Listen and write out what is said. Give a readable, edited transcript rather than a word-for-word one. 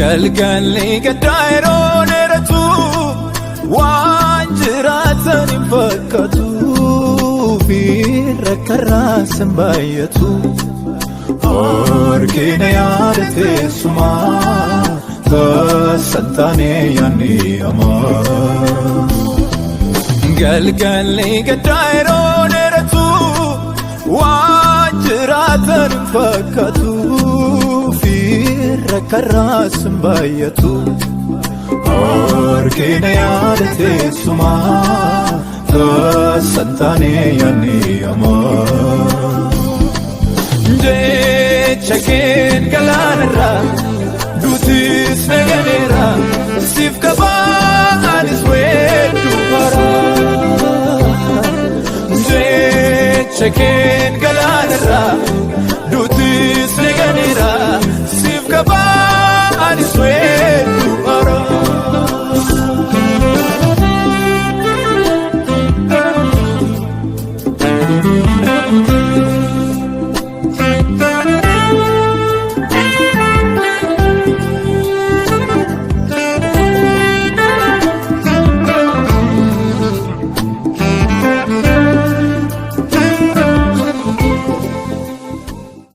Galgalli gaddaa yeroo dheeratu waan jiraatan hin fakkaatu fi rakkarraas hin baay'atu. Harkina yaada teessumaa tasan taanee yaadni hamaa. Galgalli gaddaa yeroo dheeratu waan jiraatan hin fakkaatu fi rakkarraas hin baay'atu. Harkina yaada teessumaa tasan taanee yaadni hamaa. Jecha keen galaanarraa duutis naganeera, siif qabaanis weedduu haaraa. Jecha keen galaanarraa.